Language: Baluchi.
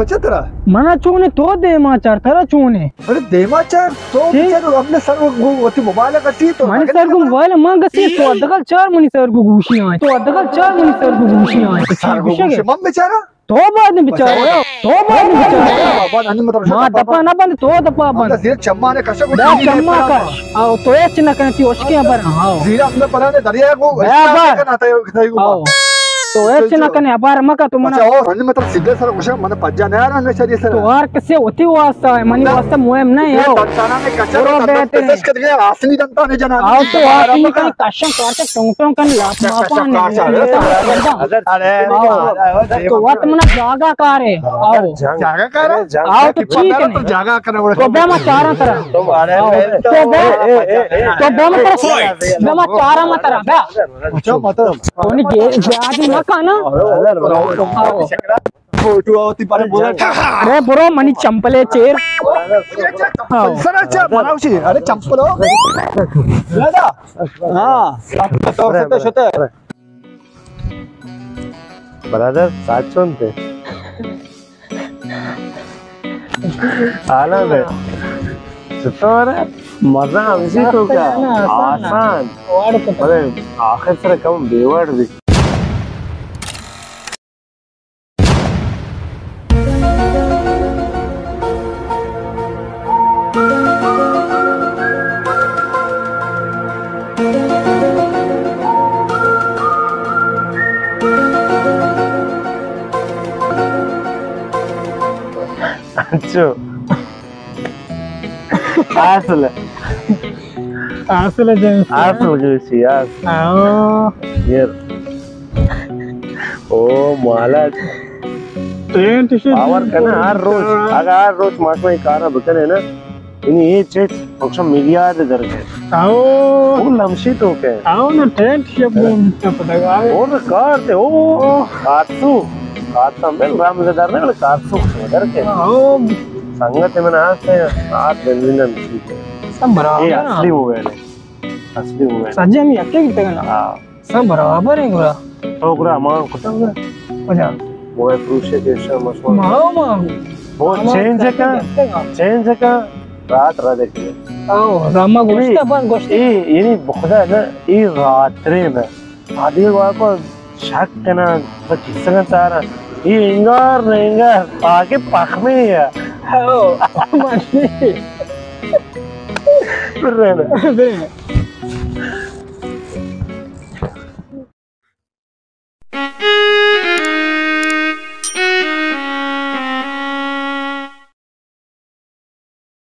بچہ ترا؟ منا چونے تو دیما چار، ترا چونے؟ ارے دیما چار، تو بچار ہم نے سر گو وتی موبائل گسی تو من سر گو موبائل من گسی تو دگل چار منی سر گو گوشی آئے۔ تو دگل چار منی سر گو گوشی آئے۔ سر گو گوشی من بچارا؟ تو بعد میں بچارا، تو بعد میں بچارا۔ بابا، نانی مطلب ما دپا نہ بند، تو دپا بند۔ زیر چمانے کشا کو دپا چمانے کش۔ آؤ، تو ہچ نہ کنے، تی اشکے ابر، آؤ۔ زیرا ہم نے پرانے دریا کو بیا اشکا بار۔ کنا تھا، تھا کو آؤ۔ تو ہچ نہ کنے، ابر مکا تو منا۔ اچھا، اور ہنی مطلب سیدھے سر گوشا، من پجا نہ آرا، ہمیں چلیے سر۔ تو ہر کسے ہوتی واسطہ ہے، منی واسطہ مہم نہیں ہے، آؤ۔ دنتانا نے کچا برو دنتان بہتر ہے۔ پیش کر گیا، آسنی دنتا نے جنا۔ آؤ، تو آسنی کنے کشن کارتے ٹونگ ٹونگ کن لاپ ماپا نے۔ ارے، آؤ۔ تو وقت منا جاگا کارے، آؤ۔ جاگا کارے؟ آؤ، تو ٹھیک ہے۔ جاگا کارے، تو بے ما چارا ترا۔ تو بے، تو بے ما ترا، بے ما چارا ما ترا، بے۔ اچھا، مطلب۔ تو نے گے-، گیادی مکانا۔ فوٹو آتی پارے بولا۔ ارے برو منی چمپلے چیر۔ ہاں۔ سر، اچھا، بناوشی۔ ارے چمپل ہو۔ دادا۔ ہاں۔ تو شتے، شتے۔ برادر، ساچ چون تے؟ حالا بے۔ چطور ہے؟ مزہ ہمشی تو کا؟ آسان۔ ارے، آخر سر کم بیوار بھی۔ اچھا۔ اصل۔ اصل جنس۔ اصل جنسی، اصل۔ آؤ۔ یر۔ او مالا۔ ٹرینڈ شپ باور کنا ہر روز، اگر ہر روز ماشما یہ کارا بکنے نا، یعنی یہ چیز فنکشن میلیارد درجہ۔ آؤ۔ وہ لمشی تو کے۔ آؤ نا، ٹرینڈ شپ بون پتہ گا۔ اور کار تے، او، کارسو۔ کارسو، بل رام دے در نے، کارسو، در کے۔ آؤ۔ سنگت من آتے، آت بنزین نہ مشی۔ سب برابر یہ ہیں۔ اصلی ہو گئے نا۔ اصلی ہو گئے۔ سجے ہم یکے کی تگنا۔ ہاں۔ سب برابر ہیں گرا۔ تو گرا مان کتا۔ کجا؟ موبائل فروش ہے کہ شاہ مشہور۔ ماو ما۔ وہ ما چینج کا، چینج کا، رات را دیکھ لے۔ آؤ، راما گوشتا، یعنی بس گوشتا۔ اے، یعنی بخدا نا، اے رات رے نا۔ آدھی وا کو شک کنا، تو کس طرح تارا۔ اے انگار نہ انگار، آگے پخمے ہے۔ آؤ، ماشی۔ پھر رہنا۔ پھر رہنا۔